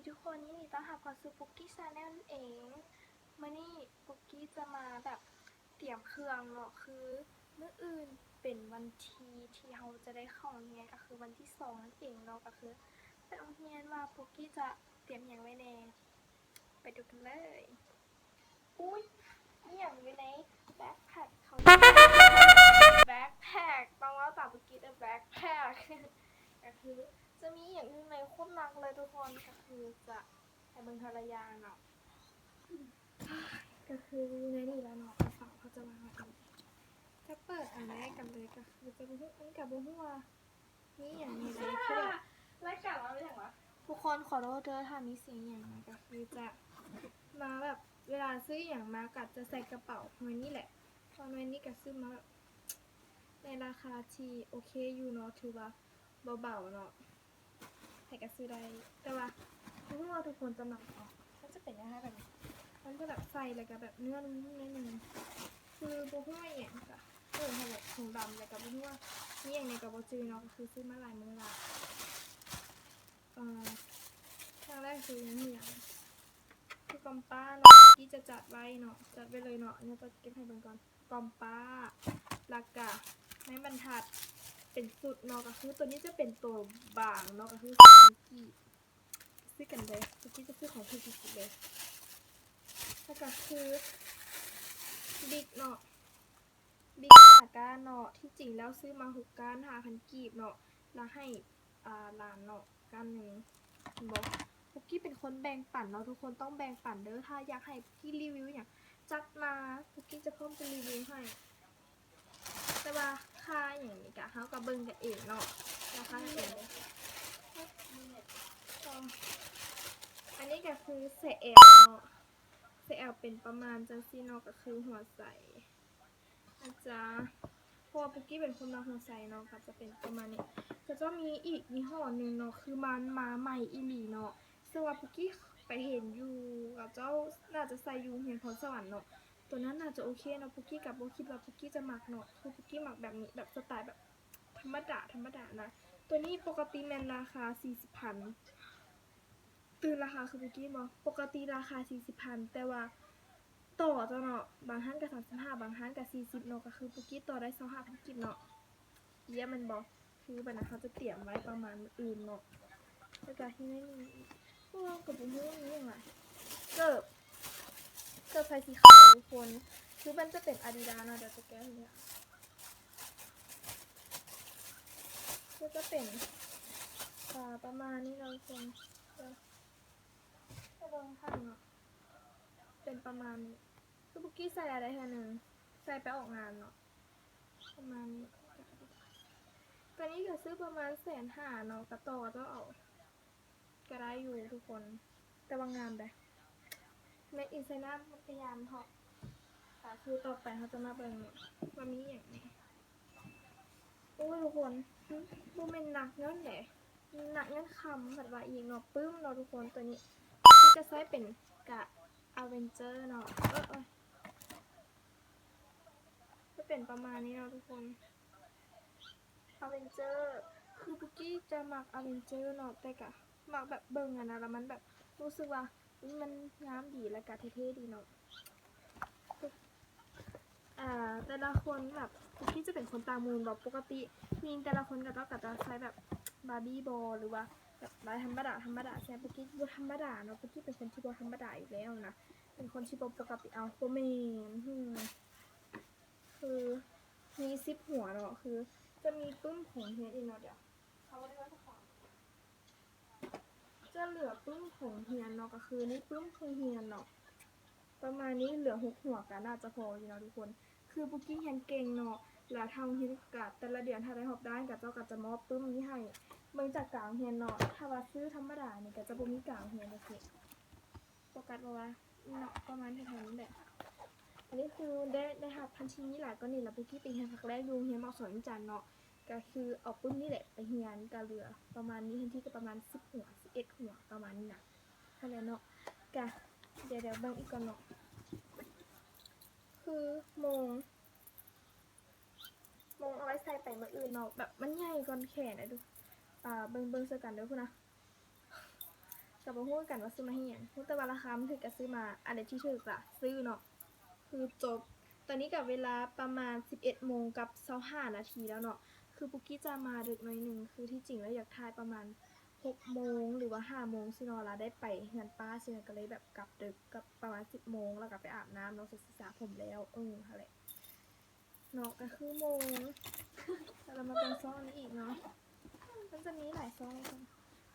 ທຸກຄົນ ຍິນດີຕ້ອນຮັບເຂົ້າສູ່ປຸກກີ້ Channel ນັ້ນເອງ. ມື້ນີ້ປຸກກີ້ຈະມາແບບຕຽມເຄື່ອງເນາະ, ຄືມື້ອື່ນເປັນວັນທີທີ່ເຮົາຈະໄດ້ເຂົ້າໂຮງຮຽນ ກໍຄືວັນທີສອງນັ້ນເອງເນາະ, ກໍຄືໄປໂຮງຮຽນວ່າປຸກກີ້ຈະຕຽມຫຍັງໄວ້ແດ່. ໄປດູກັນເລີຍ. ອຸ້ຍ ອີ່ຫຍັງຢູ່ໃນ backpack ຂອງ backpack ຕ້ອງເວົ້າຕາມອັງກິດ backpack ກໍຄືຈະມີອີ່ຫຍັງຢູ່ໃນໂຄດໜັກເລີຍທຸກຄົນ. ກໍຄືຈະໃຫ້ເບິ່ງເທື່ອລະຢ່າງເນາະ, ກໍຄືຢູ່ໃນນີ້ລະເນາະ, ກະເປົາເຂົາຈະວາງໄວ້ ຈະເປີດອັນແລກກັນເລີຍ. ກໍຄືຈະບໍ່ຮູ້ ອັນນີ້ກະບໍ່ຮູ້ວ່າ ມີຫຍັງແດ່ ຄືແບບ ລາຍການເຮົາເປັນຫຍັງວະ? ທຸກຄົນຂໍໂທດເດີ ຖ້າມີສຽງອີ່ຫຍັງນະ, ກໍຄືຈະມາແບບ ເວລາຊື້ອີ່ຫຍັງມາກໍຈະໃສ່ກະເປົາໜ່ວຍນີ້ແຫຼະ, ເພາະໜ່ວຍນີ້ກໍຊື້ມາແບບໃນລາຄາທີ່ໂອເຄຢູ່ເນາະ, ຖືວ່າບໍ່ເບົາເນາະ, ໃຜກໍຊື້ໄດ້. ແຕ່ວ່າບໍ່ຮູ້ວ່າທຸກຄົນຈະມັກບໍ່, ມັນຈະເປັນແນວໃດແບບນີ້, ມັນຈະແບບໃສ່ແລ້ວກໍແບບເນື້ອນຸ້ມໆໜ້ອຍໜຶ່ງ, ຄືບໍ່ຮູ້ວ່າອີ່ຫຍັງກະ ເອີ ເຮົາແບບຖົງດຳ ແລ້ວກໍບໍ່ຮູ້ວ່າມີຫຍັງແດ່ກໍບໍ່ຈື່ເນາະ, ກໍຄືຊື້ມາຫຼາຍມື້ລະ. ເອີ ຢ່າງແລກຄືຫຍັງ? ຄືກຳປ້າເນາະ, ທີ່ຈະຈັດໄວ້ເນາະ, ຈັດໄວ້ເລີຍເນາະ, ອັນນີ້ຈະເກັບໃຫ້ເບິ່ງກ່ອນ. ກຳປ້າ ແລ້ວກະໄມ້ບັນທັດເປັນຊຸດເນາະ, ກໍຄືໂຕນີ້ຈະເປັນໂຕບາງເນາະ, ກໍຄືສາມພັນກີບ. ຊື້ກັນເລີຍ, ເມື່ອກີ້ຈະຊື້ຂອງຖືກທີ່ສຸດເລີຍ. ແລ້ວກໍຄືບິກເນາະ, ບິກຫ້າກ້ານເນາະ, ທີ່ຈິງແລ້ວຊື້ມາຫົກກ້ານ ຫ້າພັນກີບເນາະ, ແລ້ວໃຫ້ ອ່າ ຫຼານເນາະ ກ້ານໜຶ່ງ. ເຫັນບໍ່? ປຸກກີ້ເປັນຄົນແບ່ງປັນເນາະ, ທຸກຄົນຕ້ອງແບ່ງປັນເດີ. ຖ້າຢາກໃຫ້ປຸກກີ້ຣີວິວຫຍັງ ຈັດມາ, ປຸກກີ້ຈະພ້ອມຈະຣີວິວໃຫ້. ແຕ່ວ່າຄ່າຫຍັງນີ້ກະເຮົາກະເບິ່ງກັນເອງເນາະ, ລາຄາກັນເອງເດີ. ອັນນີ້ກະຄືໄຊ L ເນາະ, ໄຊ L ເປັນປະມານຈັ່ງຊີ້ເນາະ, ກະຄືຫົວໃສອາດຈະ ເພາະວ່າປຸກກີ້ເປັນຄົນມັກຫົວໃສເນາະ, ກະຈະເປັນປະມານນີ້. ກະຈະມີອີກຍີ່ຫໍ້ໜຶ່ງເນາະ, ຄືມັນມາໃໝ່ອີ່ຫຼີເນາະ, ເຊິ່ງວ່າປຸກກີ້ໄປເຫັນຢູ່ ເຂົາເຈົ້າໜ້າຈະໃສ່ຢູ່ໂຮງຮຽນພອນສະຫວັນເນາະ. ໂຕນັ້ນໜ້າຈະໂອເຄເນາະ, ປຸກກີ້ກະບໍ່ຄິດວ່າປຸກກີ້ຈະມັກເນາະ, ຄືປຸກກີ້ມັກແບບນີ້ ແບບສະໄຕແບບທຳມະດາ ທຳມະດານະ. ໂຕນີ້ປົກກະຕິແມ່ນລາຄາສີ່ສິບພັນ, ຕື່ນລາຄາຄືປຸກກີ້ບໍ່? ປົກກະຕິລາຄາສີ່ສິບພັນ ແຕ່ວ່າຕໍ່ເຈົ້າເນາະ, ບາງຮ້ານກະສາມສິບຫ້າ ບາງຮ້ານກະສີ່ສິບເນາະ, ກະຄືປຸກກີ້ຕໍ່ໄດ້ຊາວຫ້າພັນກີບເນາະ. ຢ້ຽມແມ່ນບໍ່? ຄືບັດນະ ເຮົາຈະຕຽມໄວ້ປະມານມື້ອື່ນເນາະ. ແລ້ວກະທີ່ໃນນີ້ອີກ ໂອ້ ກະບໍ່ຮູ້ມີຫຍັງຫຼາຍ. ເກີບ ເກີບໃສ່ສີຂາວທຸກຄົນ, ຄືມັນຈະເປັນອາດີດາສເນາະ, ດຽວຈະແກະໃຫ້ເບິ່ງ. ກໍຈະເປັນ ອ່າ ປະມານນີ້ເນາະທຸກຄົນ, ເອີ ໃຫ້ເບິ່ງຂ້າງເນາະ, ເປັນປະມານນີ້. ຄືປຸກກີ້ໃສ່ລະໄດ້ເທື່ອໜຶ່ງ, ໃສ່ໄປອອກງານເນາະ. ປະມານນີ້. ໂຕນີ້ກະຊື້ປະມານແສນຫ້າເນາະ, ກະຕໍ່ເຈົ້າເອົາກະໄດ້ຢູ່ທຸກຄົນ, ແຕ່ວ່າງາມເດ້. Made in China ມັນກະຍາມເທາະ. ກະຄືຕໍ່ໄປເຮົາຈະມາເບິ່ງວ່າມີຫຍັງແດ່. ໂອ້ຍ ທຸກຄົນ ບໍ່ແມ່ນໜັກເງິນເດ້, ໜັກເງິນຄຳ ເພິ່ນວ່າອີກເນາະ, ປຶ້ມເນາະທຸກຄົນ. ໂຕນີ້ທີ່ຈະໃຊ້ເປັນກະ Avenger ເນາະ, ເອີ ເອີ ຈະເປັນປະມານນີ້ເນາະທຸກຄົນ. Avenger ຄືປຸກກີ້ຈະມັກ Avenger ເນາະ, ແຕ່ກະມັກແບບເບິ່ງຫັ້ນນະ ແລ້ວມັນແບບຮູ້ສຶກວ່າ ມັນງາມດີ ແລ້ວກະເທ່ໆດີເນາະ. ອ່າ ແຕ່ລະຄົນແບບ ປຸກກີ້ຈະເປັນຄົນຕ່າງໝູ່ແບບ ປົກກະຕິຜູ້ຍິງແຕ່ລະຄົນເຂົາເຈົ້າກະຈະໃສ່ແບບບາບີບໍ ຫຼືວ່າແບບລາຍທຳມະດາ ທຳມະດາ, ແຕ່ປຸກກີ້ບໍ່ທຳມະດາເນາະ, ປຸກກີ້ເປັນຄົນທີ່ບໍ່ທຳມະດາຢູ່ແລ້ວນະ, ເປັນຄົນທີ່ບໍ່ປົກກະຕິ. ເອົ້າ ບໍ່ແມ່ນ ຄືມີສິບຫົວເນາະ, ຄືຈະມີປຶ້ມຂອງໂຮງຮຽນອີກເນາະ, ດຽວ ຈະເຫຼືອປຶ້ມຂອງໂຮງຮຽນເນາະ, ກະຄືນີ້ປຶ້ມໂຮງຮຽນເນາະ ປະມານນີ້, ເຫຼືອຫົກຫົວກະໜ້າຈະພໍຢູ່ເນາະທຸກຄົນ. ຄືປຸກກີ້ຮຽນເກັ່ງເນາະ, ແລ້ວທາງໂຮງຮຽນກະແຕ່ລະເດືອນຖ້າໄດ້ຮອບດ້ານ ເຂົາເຈົ້າກະຈະມອບປຶ້ມນີ້ໃຫ້ເບິ່ງຈາກກາງໂຮງຮຽນເນາະ, ຖ້າວ່າຊື້ທຳມະດານີ້ກະຈະບໍ່ມີກາງໂຮງຮຽນຈັ່ງຊີ້. ໂຟກັສບໍ່ວ່າເນາະ, ປະມານແຖວໆນີ້ແຫຼະ. ອັນນີ້ຄືໄດ້ ໄດ້ຮັບພັນທີມີຫຼາຍກວ່ານີ້ລະ, ປຸກກີ້ໄປຮຽນພາກແລກຢູ່ໂຮງຮຽນໝໍສອນວຽງຈັນເນາະ, ກະຄືເອົາປຶ້ມນີ້ແຫຼະໄປຮຽນ, ກະເຫຼືອປະມານນີ້, ທັງທີ່ກະປະມານສິບຫົວ ສິບເອັດຫົວປະມານນີ້ນະ. ຫັ້ນແຫຼະເນາະ, ກະດຽວ ດຽວເບິ່ງອີກກ່ອນເນາະ. ຄືໂມງ ໂມງເອົາໄວ້ໃສ່ໄປມື້ອື່ນເນາະ, ແບບມັນໃຫຍ່ກ່ອນແຂນເດີ. ອ່າ ເບິ່ງ ເບິ່ງໃສ່ກັນເດີພຸ້ນນະ. ກໍບໍ່ຮູ້ຄືກັນວ່າຊື້ມາເຮັດຫຍັງ, ຮູ້ແຕ່ວ່າລາຄາມັນຖືກກໍຊື້ມາ, ອັນໃດທີ່ຖືກລະຊື້ເນາະ. ຄືຈົບ. ຕອນນີ້ກໍເວລາປະມານສິບເອັດໂມງກັບຊາວຫ້ານາທີແລ້ວເນາະ. ຄືປຸກກີ້ຈະມາດຶກໜ້ອຍໜຶ່ງ, ຄືທີ່ຈິງແລ້ວຢາກຖ່າຍປະມານຫົກໂມງ ຫຼືວ່າຫ້າໂມງຊີ້ເນາະ, ລະໄດ້ໄປເຮືອນປ້າຊີ້ນະ, ກໍເລີຍແບບກັບດຶກ, ກັບປະມານສິບໂມງ, ແລ້ວກໍໄປອາບນ້ຳເນາະ, ໃສ່ເສື້ອ ສະຜົມແລ້ວ, ເອີ ຫັ້ນແຫຼະ. ເນາະ ກໍຄືໂມງ ແລ້ວມາເບິ່ງຊ່ອງນີ້ອີກເນາະ, ມັນຈະມີຫຼາຍຊ່ອງ.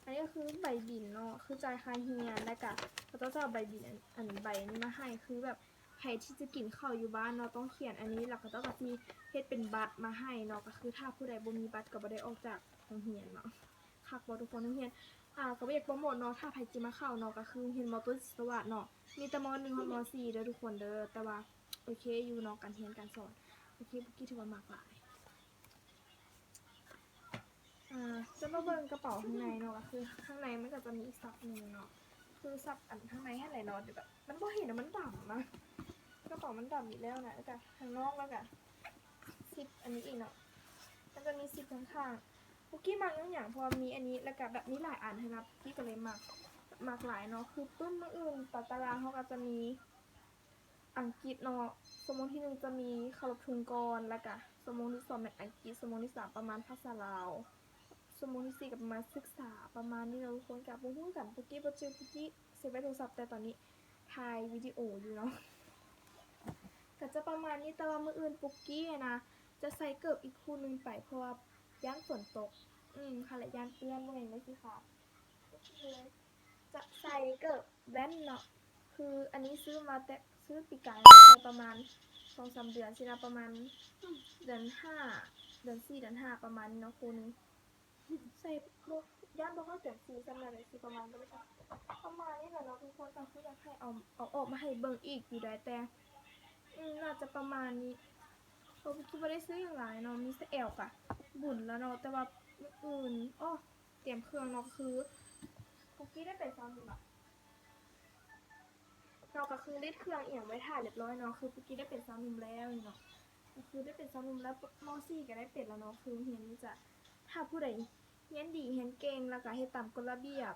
ອັນນີ້ກໍຄືໃບບິນເນາະ, ຄືຈ່າຍຄ່າຮຽນ, ແລ້ວກະເຂົາເຈົ້າຈະເອົາໃບບິນ ອັນ ອັນໃບນີ້ມາໃຫ້, ຄືແບບໃຜທີ່ຈະກິນເຂົ້າຢູ່ບ້ານເນາະ ຕ້ອງຂຽນອັນນີ້, ແລ້ວເຂົາເຈົ້າກໍຊິເຮັດເປັນບັດມາໃຫ້ເນາະ. ກໍຄືຖ້າຜູ້ໃດບໍ່ມີບັດກໍບໍ່ໄດ້ອອກຈາກໂຮງຮຽນເນາະ. ຄັກບໍ່ທຸກຄົນ? ໂຮງຮຽນ ອ່າ ກໍບໍ່ຢາກໂປຣໂມດເນາະ, ຖ້າໃຜຊິມາເຂົ້າເນາະ ກໍຄືໂຮງຮຽນ ມ.ຕົ້ນ ສີສະຫວາດເນາະ, ມີແຕ່ ມ.ໜຶ່ງ ຮອດ ມ.ສີ່ ເດີທຸກຄົນເດີ. ແຕ່ວ່າໂອເຄຢູ່ເນາະ, ການຮຽນການສອນໂອເຄ, ປຸກກີ້ຖືວ່າມັກຫຼາຍ. ອ່າ ຈະມາເບິ່ງກະເປົາຂ້າງໃນເນາະ, ກໍຄືຂ້າງໃນມັນກໍຈະມີອີກຊັບໜຶ່ງເນາະ, ຄືຊັບອັນຂ້າງໃນຫັ້ນແຫຼະເນາະ, ແຕ່ແບບມັນບໍ່ເຫັນນະ, ມັນດຳນະ, ກະເປົາມັນດຳຢູ່ແລ້ວນະ. ແລ້ວກະຂ້າງນອກ ແລ້ວກະຊິບອັນນີ້ອີກເນາະ, ມັນຈະມີຊິບຂ້າງໆ. ປຸກກີ້ມັກຍ້ອນຫຍັງ? ເພາະວ່າມີອັນນີ້ ແລ້ວກະແບບມີຫຼາຍອັນຫັ້ນນະ, ປຸກກີ້ກໍເລີຍມັກ, ມັກຫຼາຍເນາະ. ຄືປຶ້ມ ມື້ອື່ນຕາ ຕາລາງເຮົາກໍຈະມີ ອັງກິດເນາະ, ຊົ່ວໂມງທີໜຶ່ງຈະມີເຄົາລົບທຸນກ່ອນ, ແລ້ວກະຊົ່ວໂມງທີສອງແມ່ນອັງກິດ, ຊົ່ວໂມງທີສາມປະມານພາສາລາວ, ຊົ່ວໂມງທີສີ່ກໍປະມານສຶກສາ ປະມານນີ້ເນາະທຸກຄົນ. ກໍບໍ່ຮູ້ຄືກັນ, ປຸກກີ້ບໍ່ຈື່, ປຸກກີ້ເຊບໄວ້ໂທລະສັບ, ແຕ່ຕອນນີ້ຖ່າຍວິດີໂອຢູ່ເນາະ. ກໍຈະປະມານນີ້, ແຕ່ວ່າມື້ອື່ນປຸກກີ້ນະ ຈະໃສ່ເກີບອີກຄູ່ໜຶ່ງໄປ, ເພາະວ່າຢ້ານຝົນຕົກ, ອືມ ຫັ້ນແຫຼະ, ຢ້ານເປື້ອນ, ບໍ່ແມ່ນໄດ້ຊິຂາດ. ໂອເຄ ຈະໃສ່ເກີບແວ່ນເນາະ, ຄືອັນນີ້ຊື້ມາແຕ່ ຊື້ປີກາຍ ໃສ່ປະມານສອງສາມເດືອນຊີ້ນະ, ປະມານເດືອນຫ້າ ເດືອນສີ່ ເດືອນຫ້າ ປະມານນີ້ເນາະ, ຄູ່ໜຶ່ງ. ໃສ່ບໍ່ ຢ້ານບໍ່ຮອດເດືອນສີ່ຊ້ຳນັ້ນແຫຼະ, ຊິປະມານບໍ່ໄດ້ ປະມານນີ້ແຫຼະເນາະທຸກຄົນ. ກໍຄືຢາກໃຫ້ເອົາ ເອົາອອກມາໃຫ້ເບິ່ງອີກຢູ່ໃດ, ແຕ່ ອືມ ໜ້າຈະປະມານນີ້. ເອີ ຄືບໍ່ໄດ້ຊື້ຫຍັງຫຼາຍເນາະ, ມີແຕ່ແອວກະບຸນແລ້ວເນາະ, ແຕ່ວ່າມື້ອື່ນ ອໍ ຕຽມເຄື່ອງເນາະ, ຄືປຸກກີ້ໄດ້ເປັນຊາວໜຸ່ມລະເນາະ, ກໍຄືລິດເຄື່ອງອີ່ຫຍັງໄວ້ຖ້າຮຽບຮ້ອຍເນາະ, ຄືປຸກກີ້ໄດ້ເປັນຊາວໜຸ່ມແລ້ວນີ້ເນາະ, ກໍຄືໄດ້ເປັນຊາວໜຸ່ມແລ້ວ, ມ.ສີ່ ກໍໄດ້ເປັນແລ້ວເນາະ. ຄືໂຮງຮຽນນີ້ຈະ ຖ້າຜູ້ໃດຮຽນດີຮຽນເກັ່ງ ແລ້ວກໍເຮັດຕາມກົດລະບຽບ,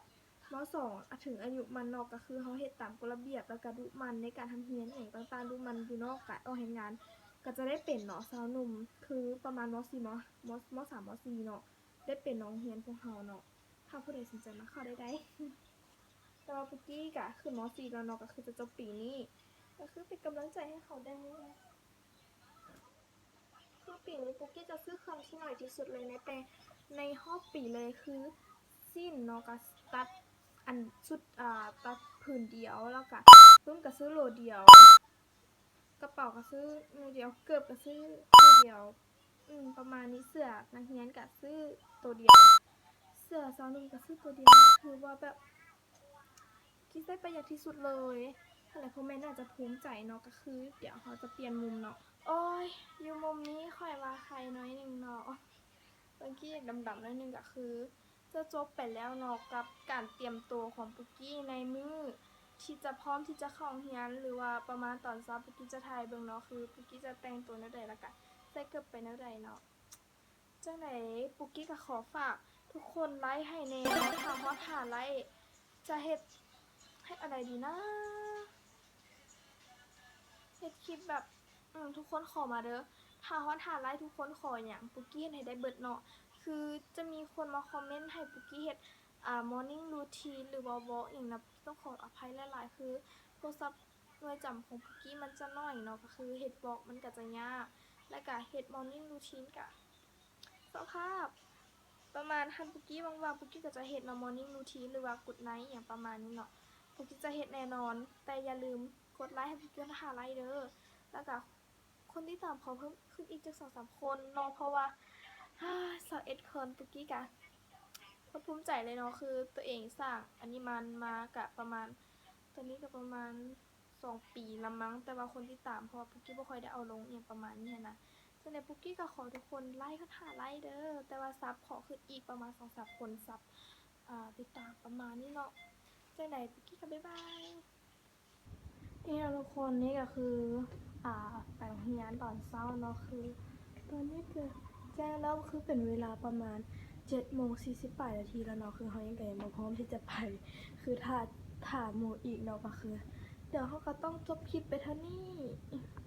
ມ.ສອງ ອາ ເຖິງອາຍຸມັນເນາະ, ກໍຄືເຮົາເຮັດຕາມກົດລະບຽບ ແລ້ວກໍດຸໝັ່ນໃນການຮ່ຳຮຽນອີ່ຫຍັງຕ່າງໆ, ດຸໝັ່ນຢູ່ນອກ ການອອກແຮງງານ ກໍຈະໄດ້ເປັນເນາະ ຊາວໜຸ່ມ, ຄືປະມານ ມ.ສີ່ ມ. ມ.ສາມ ມ.ສີ່ ເນາະ. ໄດ້ເປັນໂຮງຮຽນພວກເຮົາເນາະ, ຖ້າຜູ້ໃດສົນໃຈມາເຂົ້າໄດ້ໃດ໋. ແຕ່ວ່າປຸກກີ້ກະຂຶ້ນ ມ.ສີ່ ແລ້ວເນາະ, ກໍຄືຈະຈົບປີນີ້, ກໍຄືເປັນກຳລັງໃຈໃຫ້ເຂົາແດ່. ຄືປີນີ້ປຸກກີ້ຈະຊື້ເຄື່ອງທີ່ໜ້ອຍທີ່ສຸດເລີຍໃນ ແຕ່ໃນຮອບປີເລີຍ, ຄືສິ້ນເນາະ ກໍຕັດອັນຊຸດ ອ່າ ຕັດຜືນດຽວ, ແລ້ວກະປຶ້ມກໍຊື້ໂຫຼດຽວ. ກະເປົາກໍຊື້ໜ່ວຍດຽວ, ເກີບກໍຊື້ຄູ່ດຽວ, ອືມ ປະມານນີ້. ເສື້ອນັກຮຽນກໍຊື້ໂຕດຽວ, ເສື້ອຊາວໜຸ່ມກໍຊື້ໂຕດຽວ. ຄືວ່າແບບຄິດໄດ້ປະຢັດທີ່ສຸດເລີຍ. ຫັ້ນແຫຼະ ພໍ່ແມ່ໜ້າຈະພູມໃຈເນາະ. ກໍຄືດຽວເຮົາຈະປ່ຽນມຸມເນາະ. ໂອ້ຍ ຢູ່ມຸມນີ້ຂ້ອຍວ່າໄຄໜ້ອຍໜຶ່ງເນາະ, ເມື່ອກີ້ດຳໆໜ້ອຍໜຶ່ງ. ກໍຄື ຈະຈົບໄປແລ້ວເນາະ ກັບການຕຽມໂຕຂອງປຸກກີ້ໃນມື້ທີ່ຈະພ້ອມທີ່ຈະເຂົ້າໂຮງຮຽນ ຫຼືວ່າປະມານຕອນເຊົ້າ. ປຸກກີ້ຈະຖ່າຍເບິ່ງເນາະ ຄືປຸກກີ້ຈະແຕ່ງໂຕແນວໃດ ແລ້ວກະໃສ່ເກີບໄປແນວໃດເນາະ. ຈັ່ງໃດປຸກກີ້ກະຂໍຝາກທຸກຄົນໄລ້ໃຫ້ແດ່ເນາະ, ຖ້າຮອດຫ້າໄລ້ຈະເຮັດ ເຮັດອັນໃດດີນະ? ເຮັດຄລິບແບບ ອືມ ທຸກຄົນຂໍມາເດີ, ຖ້າຮອດຫ້າໄລ້ທຸກຄົນຂໍຫຍັງ ປຸກກີ້ເຮັດໃຫ້ໄດ້ເບິດເນາະ. ຄືຈະມີຄົນມາຄອມເມັນໃຫ້ປຸກກີ້ເຮັດ ອ່າ ມໍນິ້ງຣູທີນ ຫຼືວ່າວອກອີ່ຫຍັງນະ, ຕ້ອງຂໍອະໄພຫຼາຍໆ. ຄືໂທລະສັບໜ່ວຍຈຳຂອງປຸກກີ້ມັນຈະໜ້ອຍເນາະ, ກໍຄືເຮັດວອກມັນກໍຈະຍາກ, ແລ້ວກະເຮັດມໍນິ້ງຣູທີນກະ ສະພາບປະມານຫັ້ນ. ປຸກກີ້ຫວັງວ່າປຸກກີ້ກໍຈະເຮັດເນາະ ມໍນິ້ງຣູທີນ ຫຼືວ່າກຸດໄນ ອີ່ຫຍັງປະມານນີ້ເນາະ. ປຸກກີ້ຈະເຮັດແນ່ນອນ, ແຕ່ຢ່າລືມກົດໄລ້ໃຫ້ປຸກກີ້ຫ້າໄລ້ເດີ, ແລ້ວກະຄົນຕິດຕາມຂໍເພີ່ມຂຶ້ນອີກຈັກສອງສາມຄົນເນາະ, ເພາະວ່າຊາວເອັດຄົນ. ປຸກກີ້ກະໂຄດພູມໃຈເລີຍເນາະ, ຄືຕົວເອງສ້າງອັນນີ້ມັນມາກະປະມານ ຕອນນີ້ກະປະມານ ສອງປີລະມັງ, ແຕ່ວ່າຄົນຕິດຕາມ ເພາະວ່າປຸກກີ້ບໍ່ຄ່ອຍໄດ້ເອົາລົງອີ່ຫຍັງປະມານນີ້ຫັ້ນນະ. ຈັ່ງໃດປຸກກີ້ກໍຂໍທຸກຄົນໄລ້ຮອດຫ້າໄລ້ເດີ, ແຕ່ວ່າຊັບຂໍຂຶ້ນອີກປະມານສອງສາມຄົນ, ຊັບ ອ່າ ຕິດຕາມປະມານນີ້ເນາະ. ຈັ່ງໃດປຸກກີ້ກໍບາຍບາຍ. ນີ້ເນາະທຸກຄົນ, ນີ້ກໍຄື ອ່າ ໄປໂຮງຮຽນຕອນເຊົ້າເນາະ, ຄືຕອນນີ້ກໍແຈ້ງແລ້ວ, ຄືເປັນເວລາປະມານ ເຈັດໂມງສີ່ສິບປາຍນາທີແລ້ວເນາະ ຄືເຮົາຍັງ ກໍຍັງບໍ່ພ້ອມທີ່ຈະໄປ ຄືຖ້າ ຖ້າໝູ່ອີກເນາະ ກໍຄື ດຽວເຮົາກໍຕ້ອງຈົບຄລິບໄປເທົ່ານີ້.